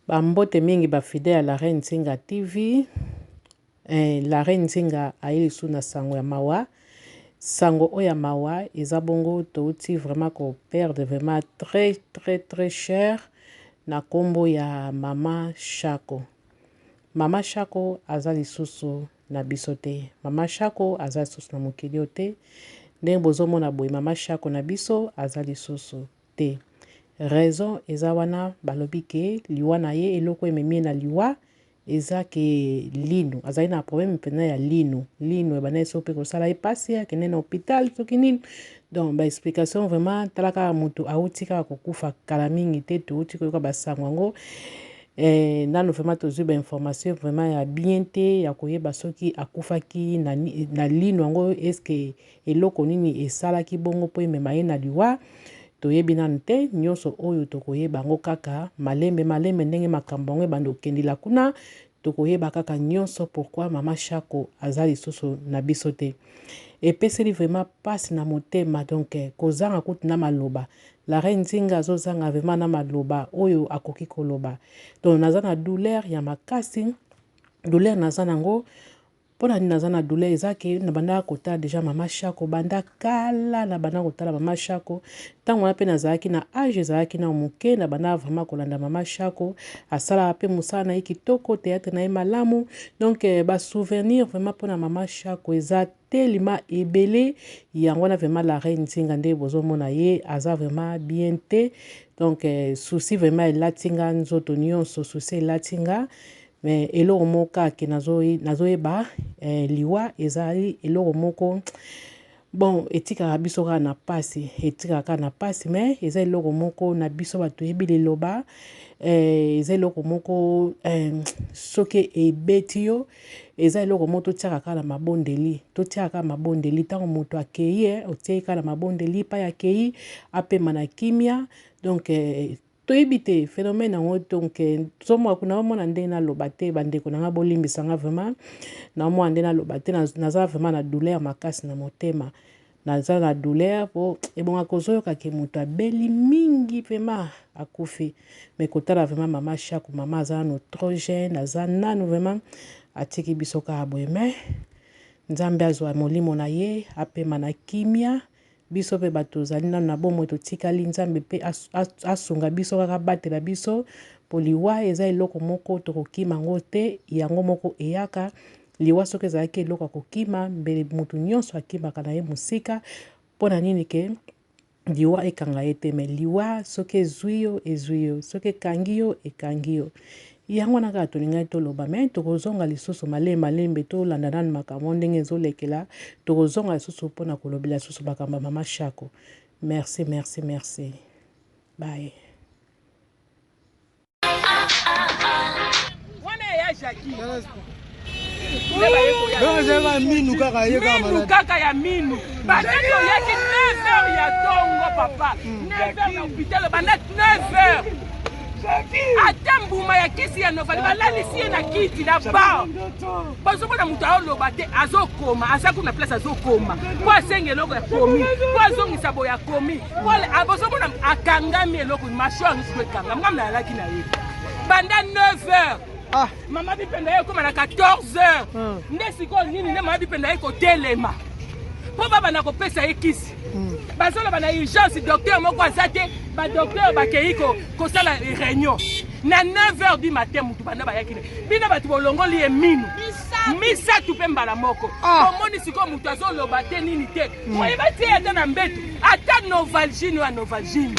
Ba mbote mingi ba fidèles ya la reine Nzinga TV. Eh, la reine Nzinga aye lisusu na sango ya mawa. Sango oyo ya mawa eza bongo touti vraiment ko perdre vraiment très très très cher na kombo ya mama Shako. Mama Shako aza lisusu na biso te. Mama Shako aza lisusu na mokili oyo te. Ndenge bozomona boye mama Shako na biso aza lisusu te. Raison eza wana balobi ke liwa na ye eloko ememi ye na liwa eza ke linu azali na problème mpenza ya linu linu ebandaki soki mpe kosala ye mpasi akende na hôpital soki nini donc ba explication vraiment tala kaka motu awuti kaka kokufa kala mingi te towuti koyoka basango yango eh, nanu vraiment tozwi ba information vraiment ya bien te ya koyeba soki akufaki na, na linu yango eske Eloko nini esalaki bongo mpo emema ye na liwa? Toyebi nanu te. Nyonso oyo tokoyeba yango kaka malembe malembe ndenge makambo yango ebanda kokendela kuna, tokoyeba kaka nyonso pourquoi mama Shako aza lisusu na biso te. Epeseli vraiment pasi na motema donc kozanga kutu na maloba. La reine Nzinga azozanga vraiment na maloba oyo akoki koloba. Donc naza na douleur ya makasi, douleur naza nango Pona nini naza na douleur eza ke na bandaka kotala deja mama shako banda kala na banda kotala mama shako ntango wana mpe nazalaki na age ezalaki na moke na bandaka vraiment kolanda mama shako asalaka mpe mosala na ye kitoko théâtre na ye malamu donc eh, ba souvenir vraiment mpona mama shako eza telema ebele yango wana vraiment la reine nzinga nde bozomona ye aza vraiment bien te donc eh, souci vraiment elati nga nzoto nyonso souci elati nga Mais eloko moko kaka ke nazoyeba eh, liwa ezali eloko moko bon etikaka biso kaka na pasi etikaka kaka na pasi mais eza eloko moko na biso bato toyebi liloba eh, eza eloko moko eh, soki ebeti yo eza eloko moko totiaka kaka na mabondeli totiaka kaka mabondeli ntango moto akei eh, otiaki kaka na mabondeli epai akei apema na kimia donc eh, Toyebi te phenomène yango donc tozomona kuna omona ndenge naloba te bandeko na nga bolimbisa nga vraiment naomona nde naloba te naza vraiment na douleur makasi na motema naza na douleur po ebonga kozoyoka ke moto abeli mingi vraiment akufi mais kotala vraiment mama Shako mama aza nanu trop jeune aza nanu vraiment atiki biso kaka boye mais Nzambe azwa molimo na ye apema na kimia Biso pe bato tozali nanu na bomoi totikali Nzambe pe asunga biso kaka abatela biso po liwa eza eloko moko tokokima yango te yango moko eyaka liwa soki ezalaki eloko ya kokima mbele moto nyonso akimaka na ye mosika mpo na nini ke liwa ekanga ye te me liwa soki ezwi yo ezwi yo soki ekangi yo ekangi yo Yango wana kaka tolingaki toloba mais tokozonga lisusu malembe malembe tolanda nanu makambo ndenge ezolekela tokozonga lisusu mpo na kolobela lisusu makambo ya mama Shako. Merci merci merci. Bye. Wana ya Jackie. Minu kaka ye minu kaka ya minu bandaki oyaki 9 heures ya tongo papa 9 heures na hôpital banda 9 heures ata mbuma ya kisi ya novali balalisi ye na kiti na bar bazomona moto aoloba te azokoma aza kuna place azokoma mpo asenga eloko ya komi mpo azongisa boye akomi bozomona akangami eloko mashwar nyonso ekangami ngam nayalaki na ye banda 9 heures ah. mama bipenda ye ekoma na 14 heures hmm. nde sikoyo nini nde mama bipenda ye kotelema mpo babanda kopesa ye kisi hmm. bazoloba na urgence docteur moko aza te badocteur bakei kosala réunion na 9 heures du matin motu banda bayaki ne bino bato bolongoli ye minu misato mpe mbala moko ah. omoni sikoyo moto azoloba te nini te hmm. oyeba te ata na mbeto ata novalgine oyo ya novalgine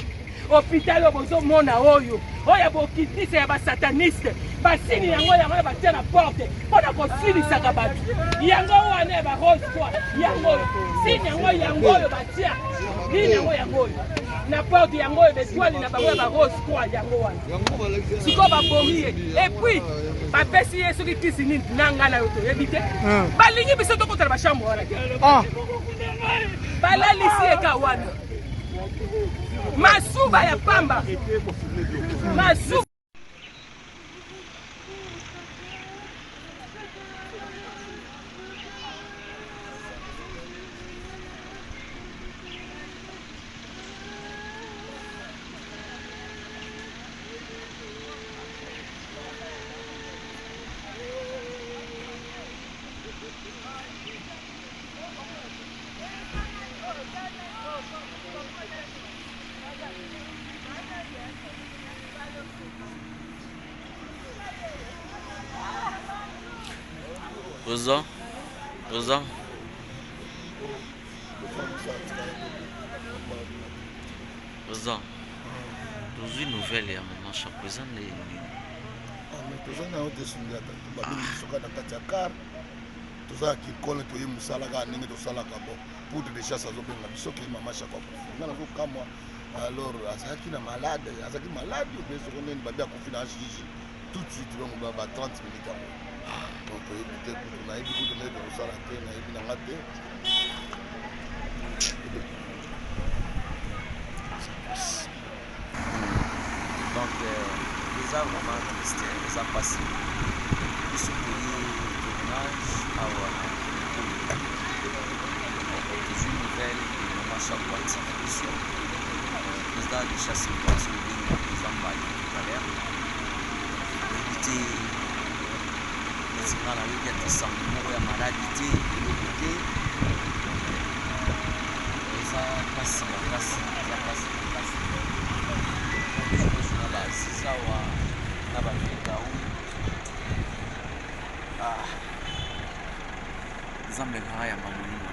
Hopital oyo bozomona oyo oyo ya bokitisa ya basataniste basini yango yango ya batia na porte mpo na kosilisaka bato yango wana ya barose croix yango oyo sini yango yango oyo batia nini yango yango oyo na porte yango oyo betwale na bango ya barose croix yango wana sikoyo babomi ye epuis bapesi ye soki kisi nini na ngai na yo toyebi te ah. balingi biso tokotala bachambre wana te ah. balalisi ye ka wana masuba ya pamba masuba Président, président. Président, tozwi nouvelle ya mama Shako eza nde nini? Ah, mais toza na yo te Sundiata, babengi biso kaka na kati ya car, toza ya kikole, toye mosala kaka ndenge tosalaka. Bon, poudre de chasse azobenga biso ke mama Shako akufi. Nga nazokamwa, alors azalaki na malade, azalaki malade obe soko nini, babi akufi na HDG tout de suite, donc ba 30 minutes yango. Donc toyebi te kutu, nayebi kutu ndenge tokosala te, nayebi na nga te. Donc eza vraiment triste, eza mpasi. Biso toye tournage awa na tozwi nouvelle ke mama Shako atiki biso. Président de chasse parti obenga président Mbali tout à l'heure, oyebi te neti nga nayoki ata sango moko ya maladi te, eloko te. Eza mpasi makasi, eza mpasi makasi. Biso nyonso na baaziza awa na bamegau. Ah, Nzambe kaka yamba molimo.